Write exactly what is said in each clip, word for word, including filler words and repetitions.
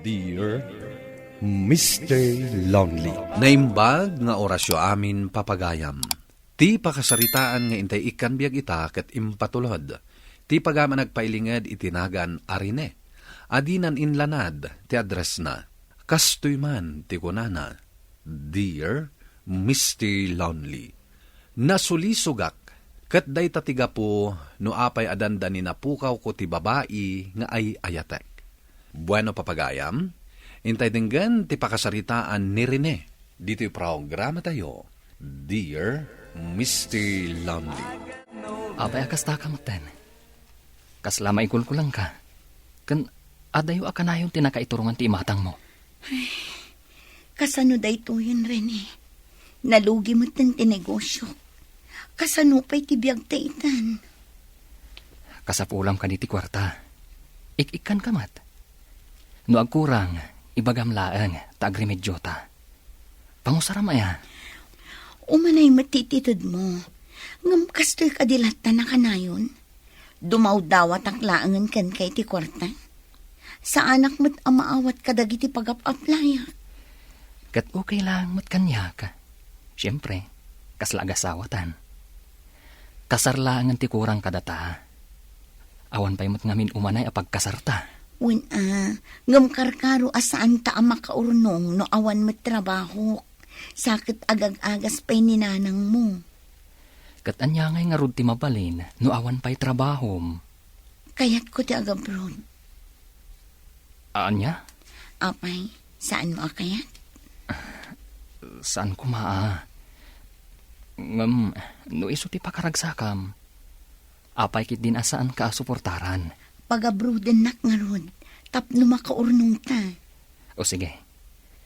Dear Mister Lonely. Naimbag nga orasyo amin, papagayam. Ti pakasaritaan nga intay ikkan biag ita ket impatulod ti pagayam a nagpailinged iti nagan a Rene. Adinan inlanad ti addressna. Kastoy man ti kunana, "Dear Mister Lonely." Nasulisogak, ket dayta ti gapu no apay a dandani napukawko ti babai nga ay-ayatek. Bueno, papagayam, intay denggen ti pakasaritaan ni Rene ditoy programatayo, Dear Mister Lonely. Apay a kasta ka metten? Kasla maikulkulangka? Ken adayo a kanayon ti nakaiturongan ti imatangmo? Kasano daytoyen, Rene? Nalugi metten ti negosio. Kasano pay ti biagta itan? Kasapulam kadi ti kuarta. Ik-ikkanka met. No agkurang, ibagam laeng ta agremedyota. Pangusaram aya? Umanay met ti itedmo. Ngem kastoy kadi latta nakanayon? Dumawdawatak laengen kenka iti kuarta. Saanak met a maawat kadagiti pagap-aplayak. Ket okay laeng met kaniak. Siempre, kasla agasawatan. Kasar laengen ti kurang kadata. Awan pay met ngamin umanay a pagkasarta. Wen a, ngem karkaro a saanta a makaurnong no awan met trabahok. Sa ket agag-agas pay ni nanangmo. Ket ania ngay ngarud ti mabalin no awan pay trabahom? Kayatko ti agabroad. Ania? Apay, saanmo a kayat? Saan koma a. Ngem, no isu ti pakaragsakam, apay ketdin a saanka a suportaran? Pagabroadennak ngarud, tapno makaurnongta. O sige,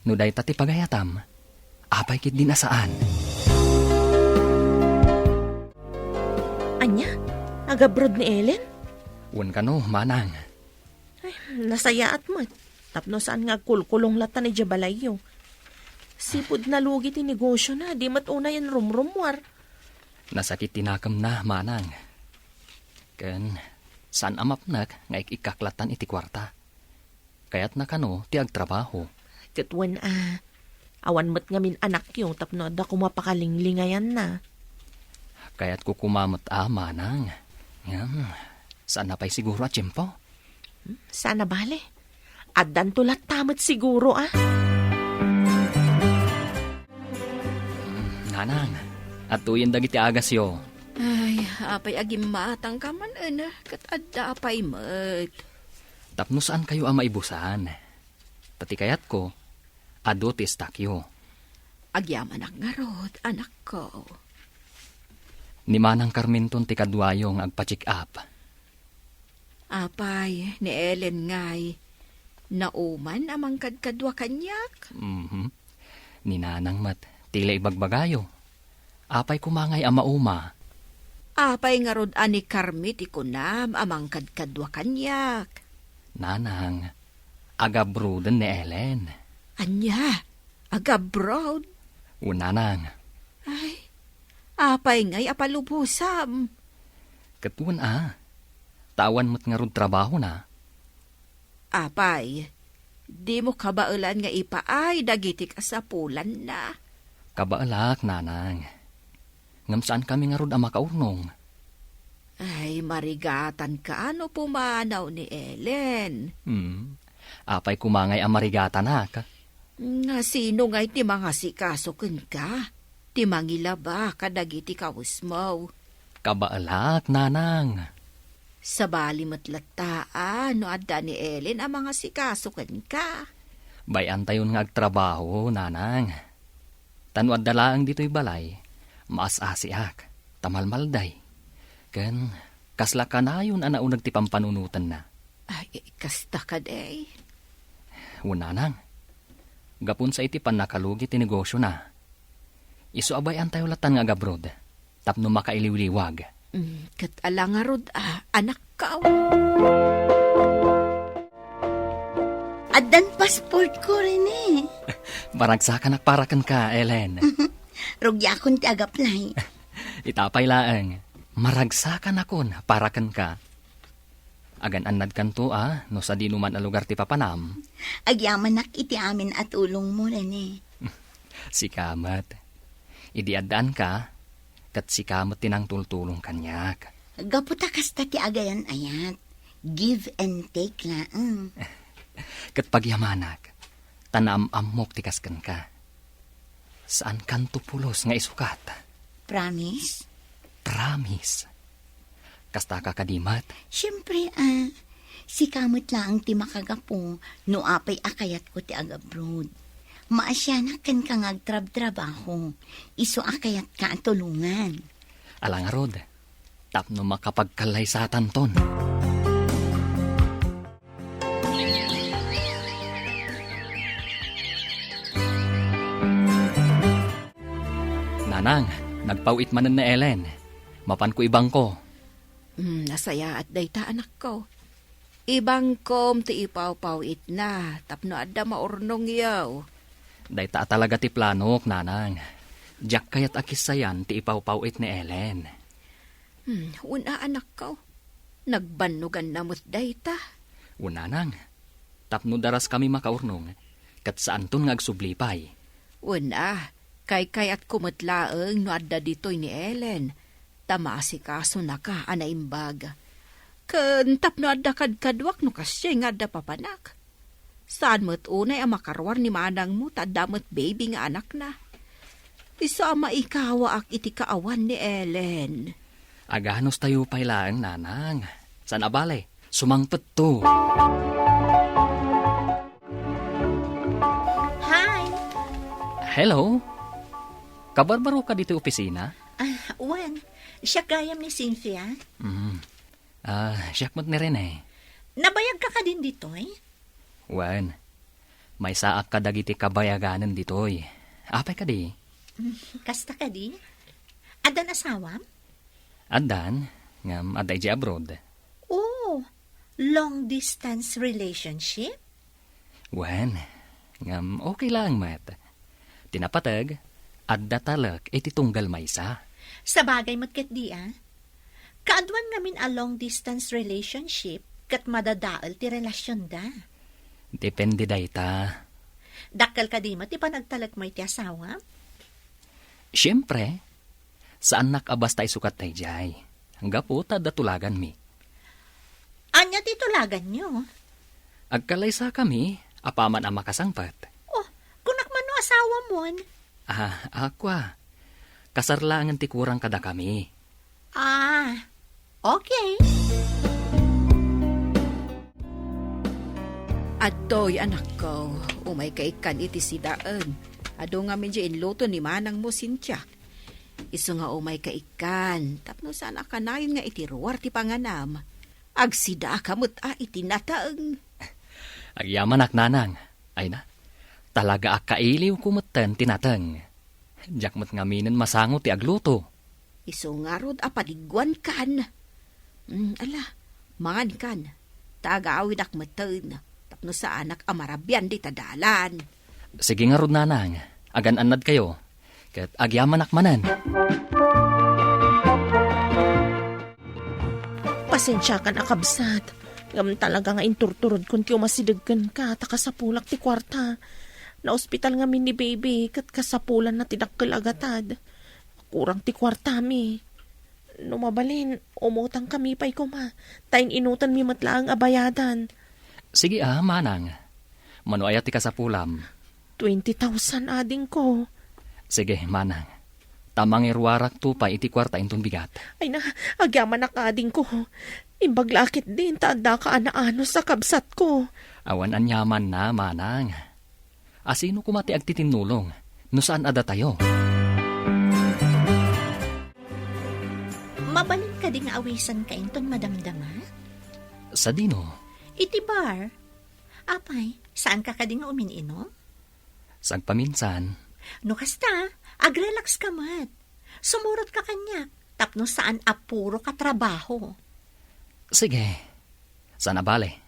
no dayta ti pagayatam, apay ketdin a saan? Ania? Agabroad ni Ellen? Wen kano, manang. Ay, nasayaat met. Tapno saan nga agkulkulong latta idiay balayyo. Sipud nalugi ti negosiona, di met unayen rumrummuar. Nasakit ti nakemna, manang. Ken saan a mapnek nga ik-ikkak lattan iti kuarta. Kayatna kano ti agtrabaho. Ket wen a, awan met ngamin anakyo tapno adda koma pakalinglingayanna. Kayatko koma met a, manang. Ngem, saan a pay siguro a tiempo? Hmm, saan a bale. Addanto latta met siguro a. Hmm, nanang, adtoyen dagiti agasyo. Ay, apay a gimmatangka man, ket adda pay met. Tapno saankayo a maibusan. Ta ti kayatko, adu ti istakyo. Agyamanak ngarud, anakko. Ni Manang Carmenton ti kaduayo nga agpa-check up. Apay, ni Ellen ngay, nauman a mangkadkadua kaniak? Mhm. Ni Nanang met, ti la ibagbagayo. Apay koma ngay a mauma? Apay ngarud a ni Carmi ti kunam a mangkadkadua kaniak? Nanang, agabroaden ni Ellen. Ania? Agabroad? Wen, Nanang. Ay, apay ngay a palubosam? Ket wen a, ta awan met ngarud trabahona. Apay, dimo kabaelan nga ipaay dagiti kasapulanna? Kabaelak, Nanang. Ngem saankami ngarud a makaurnong. Ay, marigatanka no pumanaw ni Ellen. Hmm. Apay koma ngay a marigatanak? Nga sino ngay ti mangasikaso kenka? Ti mangilaba kadagiti kawesmo? Kabaelak, Nanang. Sabali met latta a no adda ni Ellen a mangasikaso kenka. Bay-antayon nga agtrabaho, Nanang. Ta no adda laeng ditoy balay, maas-asiak, ta malmalday. Ken kasla kanayon a nauneg ti pampanunotenna. Ay, kasta kadi. Wen, Nanang. Gapun sa iti pannakalugi ti negosiona. Isu a bay-antayo lattan nga agabroad tapno makailiwliwag. Mm, ket ala ngarud a, anakko. Addan passport ko, Rene. Maragsakanak para kenka, Ellen. Rugiakon ti agaplay. Ita pay laeng, maragsakanakon para kenka. Agan-annadkanto a no sadino man a lugar ti papanam. Agyamanak iti amin a tulongmo, Rene. Sika met. Idi addaanka, ket sika met ti nangtultulong kaniak. Gapu ta kasta ti agayan-ayat. Give and take laeng. Ket pagyamanak, ta naam-ammok ti kas kenka. Saankanto pulos nga isukat. Promise? Promise. Kastaka kadi met? Siempre, ah, sika met laeng ti makagapu no apay a kayatko ti agabroad. Maasianak kenka nga agtrabtrabaho. Isu a kayatka a tulongan. Ala ngarud, tapno makapagkallaysatanton. Nanang, nagpaw-it manen ni Ellen. Mapanko ibangko. Hmm, nasayaat dayta, anakko. Ibangkom ti ipawpaw-itna tapno adda maurnongyo. Dayta a talaga ti planok, Nanang. Diak kayat a kissayan ti ipawpaw-it ni Ellen. Hmm, wen a, anakko. Nagbannoganna met dayta. Wen, Nanang, tapno daraskami makaurnong, ket saanton nga agsubli pay. Wen a, kaykayatko met laeng no adda ditoy ni Ellen, ta maasikasonaka a naimbag. Ken tapno adda kadkaduak no kasiay nga adda papanak. Saan met unay a makaruar ni manangmo ta adda met baby nga anakna. Isu a maikawaak iti kaawan ni Ellen. Aganustayo pay laeng, Nanang. Saan a bale, sumangpetto. Hi! Hello? Kabarbaroka ditoy opisina? Ah, wen. Siak gayam ni Cynthia. Mm. Ah, siak met ni Rene. Nabayagka kadin ditoy? Wen, maysaak kadagiti kabayaganen ditoy. Apay kadi? Mm, kasta kadi? Addan asawam? Addan, ngem adda idiay abroad. Oh, long distance relationship? Wen, ngem okay laeng met. Ti napateg, adda talek iti tunggal maysa. Sabagay met ketdi a. Kaaduan ngamin a long distance relationship ket madadael ti relasionda. Depende dayta. Dakkel kadi met ti panagtalekmo iti asawam? Siempre, saannak a basta isukat daydiay. Gapu ta adda tulaganmi. Ania ti tulaganyo? Agkallaysakami apaman a makasangpet. Oh, kunak man no asawamon. Ah, akua. Kasar laengen ti kurang kadakami. Ah, okay. Adtoy, anakko, umayka ikkan iti sidaen. Adu ngamin diay inluto ni manangmo, Cynthia. Isu nga umayka ikkan, tapno saan a kanayon nga iti ruar ti panganam. Agsidaaka met a iti nateng. Agyamanak, Nanang. Ay na, talaga a kailiwko metten ti nateng. Diak met ngaminen masango ti agluto. Isu ngarud a paliguankan. Mm, ala, mangankan. Ta agawidak metten, tapno saanak a marabian dita dalan. Sige ngarud, Nanang. Agan-annadkayo. Ket agyamanak manen. Pasensiakan a kabsat, ngem talaga nga inturturodkon ti umasideg kenka ta kasapulak ti kuarta. Naospital ngamin ni baby ket kasapulanna ti dakkel a gatad. Kurang ti kuartami. No mabalin, umutangkami pay koma, ta in-inutanmi met laeng a bayadan. Sige a, manang. Mano aya ti kasapulam? Twenty thousand, adingko. Sige, manang. Ta mangiruarakto pay iti kuarta inton bigat. Ay na, agyamanak, adingko. Imbag la ketdin ta addaka a naanus a kabsatko. Awan aniamanna, manang. A sino koma ti agtitinnulong no saan a datayo? Mabalin kadi nga awisanka inton madamdama? Sadino? Iti bar. Apay, saanka kadi nga umin-inom? Sagpaminsan. No kasta, agrelax ka met. Sumurotka kaniak, tapno saan a puro ka trabaho. Sige. Saan a bale,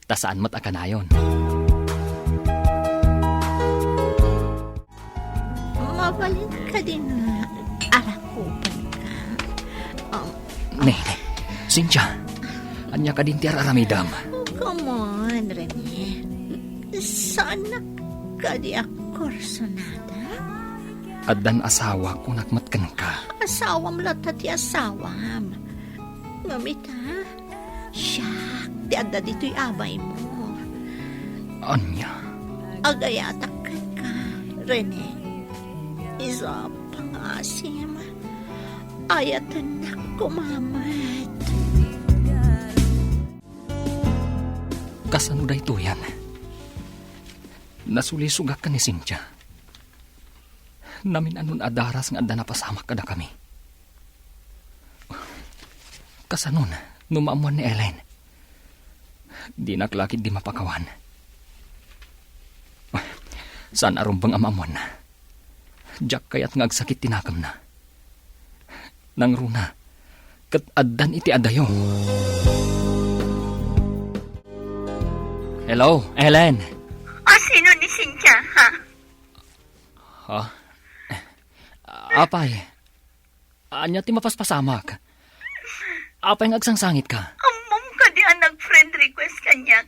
ta saan met a kanayon. Mabalin kadi nga arakupanka? Um, Ne, ne. Cynthia, Ania kadin ti ar-aramidem? Oh, come on, Rene. Saanak kadi a kursunada? Addan asawa, kunak met kenka. Asawam latta ti asawam. Ngem ita, siak ti adda ditoy abaymo. Ania? Agayatak kenka, Rene. Isu a pangasim, ayatennak koma met. Kasano daytoyen? Nasulisogak ken ni Cynthia. Namin-anon a daras nga adda napasamak kadakami. Kasanon no maammuan ni Ellen? Dinak la ketdi mapakawan. Saan a rumbeng a maammuanna. Diak kayat nga agsakit ti nakemna. Nangruna, ket addan iti adayo. Hello, Ellen. Ah, sino ni Cynthia, ha? Ha? Apay, ania ti mapaspasamak? Apay nga agsangsangitka? Ammom kadi a nag-friend request kaniak?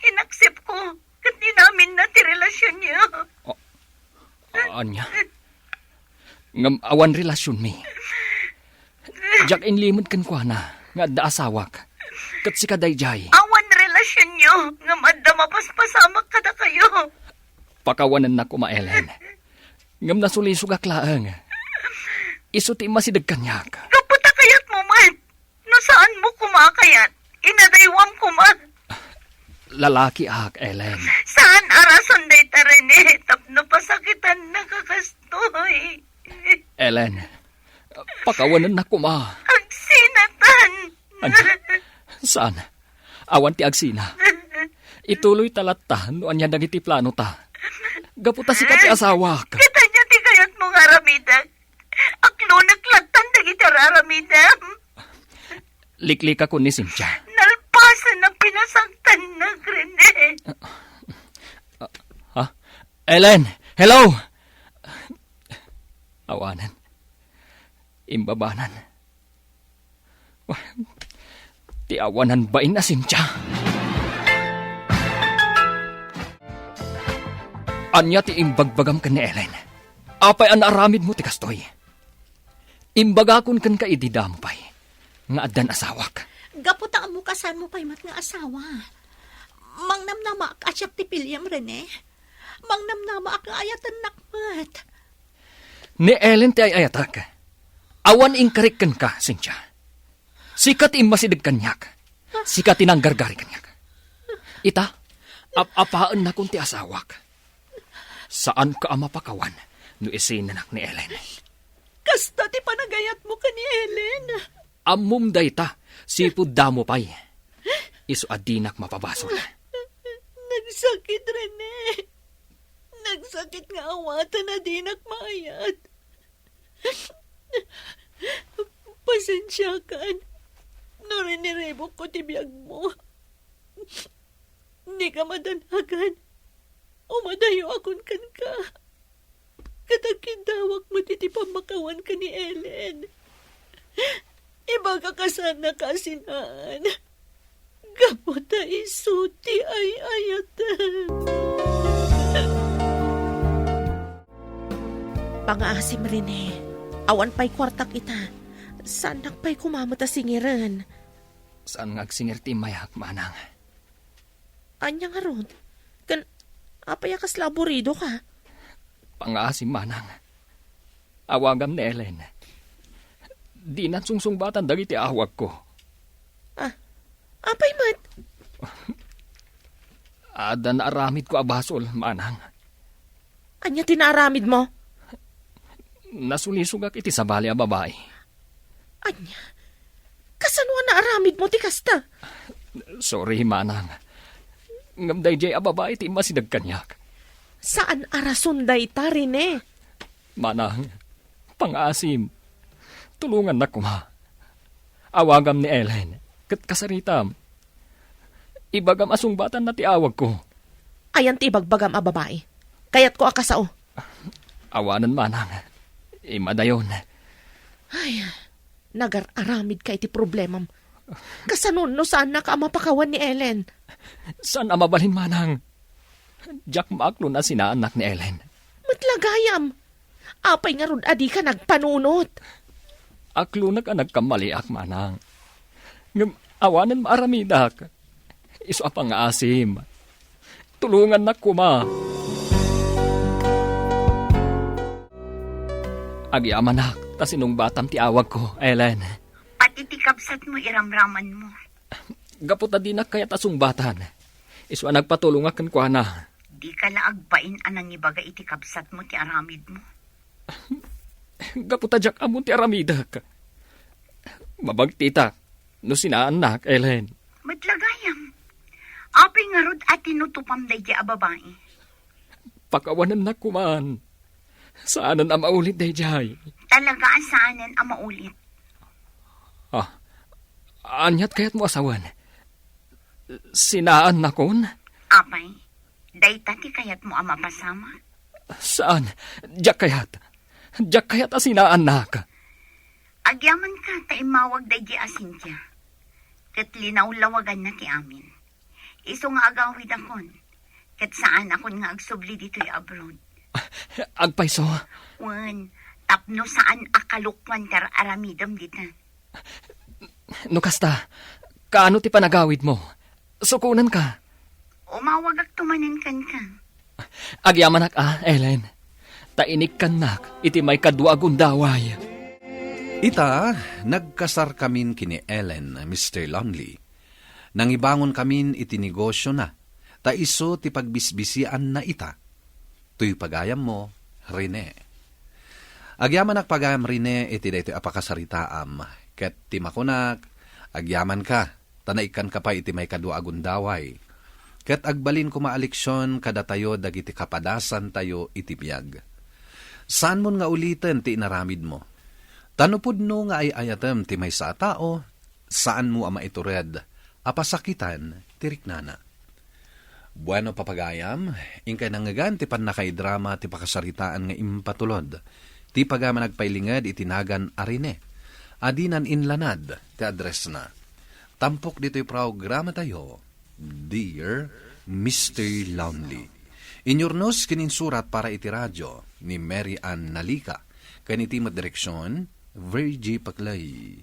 Inaccept ko, ket inaminna ti relasionyo. O, ania? Ngem awan relasionmi. Diak inlimed kenkuana nga adda asawak, ket sika daydiay. Awan relasionyo, ngem adda mapaspasamak kadakayo. Pakawanennak koma, Ellen. Ngem nasulisogak laeng. Isu ti immasideg kaniak. Gapu ta kayatmo met. No saanmo koma a kayat, inadaywam koma. Lalakiak, Ellen. Saan a rason dayta, Rene, tapno pasakitannaka kastoy. Ellen, pakawanennak koma. Agsinatan. Ania? Saan. Awan ti agsina. Ituloyta latta no ania dagiti planota. Gapu ta sika ti asawak. Ket ania ti kayatmo nga aramidek? Aklonek lattan dagiti ar-aramidem. Liklikakon ni Cynthia. Nalpasen a pinasaktannak, Rene. Ha? Ellen! Hello! Awanen. Imbabanan. Ti awanan bain a Cynthia. Ania ti imbagbagam ken ni Ellen? Apay a naaramidmo ti kastoy? Imbagakon kenka idi damo pay nga addan asawak. Gapu ta ammo kasanmo pay met nga asawa. Mangnamnamaak a siak ti piliem, Rene. Mangnamnamaak nga ayatennak met. Ni Ellen ti ay-ayatek. Awan inkarik kenka, Cynthia. Sika ti immasideg kaniak. Sika ti nanggargari kaniak. Ita, ap-apaennakon ti asawak. Saanka a mapakawan no isinanak ni Ellen. Kasta ti panagayatmo ken ni Ellen. Ammom dayta, sipud damo pay. Isu a dinak mapabasol. Nagsakit, Rene. Nagsakit nga awaten a dinak maayat. Pasensiakan no riniribukko ti biagmo. Dika madanagan. Umadayoakon kenka. Ket agkiddawak met iti pammakawanka ni Ellen. Ibagak a saannaka a sinaan. Gapu ta isu ti ay-ayatem. Pangaasim, Rene. Awan pay kuartak ita. Saannak pay koma met a singiren. Saan nga agsingir ti immayak, manang. Ania ngarud? Ken apay a kasla aburidoka? Pangaasim, manang. Awagam ni Ellen. Dinan sungsungbatan dagiti awagko. Ah, apay met? Adda naaramidko a basol, manang. Ania ti naaramidmo? Nasulisogak iti sabali a babai. Ania? Kasano a naaramidmo ti kasta? Sorry, manang. Ngem daydiay a babai ti immasideg kaniak. Saan a rason dayta, Rene. Manang, pangaasim. Tulongannak koma. Awagam ni Ellen, ket kasaritam. Ibagam a sungbatanna ti awagko. Ayan ti ibagbagam a babai. Kayatko a kasao. Awanen, manang. Imadayon. Ay, nagar-aramidka iti problemam. Kasano no saannak a mapakawan ni Ellen? Saan a mabalin, manang. Diak maaklon a sinaannak ni Ellen. Met la gayam. Apay ngarud a dika nagpanunot? Aklonak a nagkamaliak, manang. Ngem awanen maaramidak. Isu a pangngaasim. Tulongannak koma. Agyamanak ta sinungbatam ti awagko, Ellen. Pati ti kabsatmo, iramramanmo. Gapu ta dinak kayat a sungbatan, isu a nagpatulongak kenkuana. Dika la agbain a nangibaga iti kabsatmo ti aramidmo. Gapu ta diak ammo ti aramidek. Mabagtitak no sinaannak, Ellen. Met la gayam. Apay ngarud a tinutupam daydiay a babai? Pakawanennak koman. Saanen a maulit daydiay. Talaga a saanen a maulit. Ah, aniat kayatmo a sawen? Sinaannakon? Apay, dayta ti kayatmo a mapasamak? Saan, diak kayat. Diak kayat a sinaannak. Agyamanka ta immawag daydiay a Cynthia. Ket linawlawaganna ti amin. Isu nga agawidakon, ket saanakon nga agsubli ditoy abroad. Agpayso? Wen, tapno saan a kalokuan ti ar-aramidem dita. No kasta, kaano ti panagawidmo? Sukonanka. Umawagakto manen kenka. Agyamanak a, Ellen. Ta inikkannak iti maikadua a gundaway. Ita, nagkasarkamin ken ni Ellen, Mister Lonely. Nangibangonkamin iti negosiona, ta isu ti pagbisbisianna ita. Toy pagayammo, Rene. Agyamanak pagayam, Rene, iti daytoy a pakasaritaam, ket ti makunak, agyamanka, ta naikkanka pay iti maikadua a gundaway. Ket agbalin koma a leksion kadatayo dagiti kapadasantayo iti biag. Saanmon nga uliten ti inaramidmo. Ta no pudno nga ay-ayatem ti maysa a tao, saanmo a maitured a pasakitan ti riknana. Bueno, papagayam, inkay nangngegan ti pannakaidrama ti pakasaritaan nga impatulod ti pagayam a nagpailinged iti nagan a Rene, a dinan inlanad ti addressna. Tampok ditoy programatayo, Dear Mister Lonely. Inyurnos ken insurat para iti radio ni Mary Ann Nalica, ken iti met direksion, Virgie Paclay.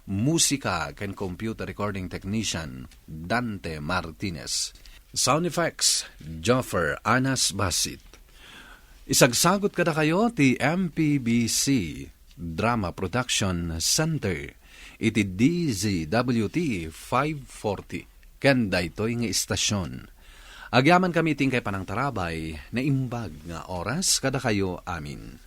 Musika ken computer recording technician, Dante Martinez. Sound effects, Joffer Anas Basit. Isagsagot kadakayo ti M P B C Drama Production Center iti D Z W T five forty ken daytoy nga istasyon. Agyamankami iti inkay panangtarabay, naimbag nga oras kadakayo amin.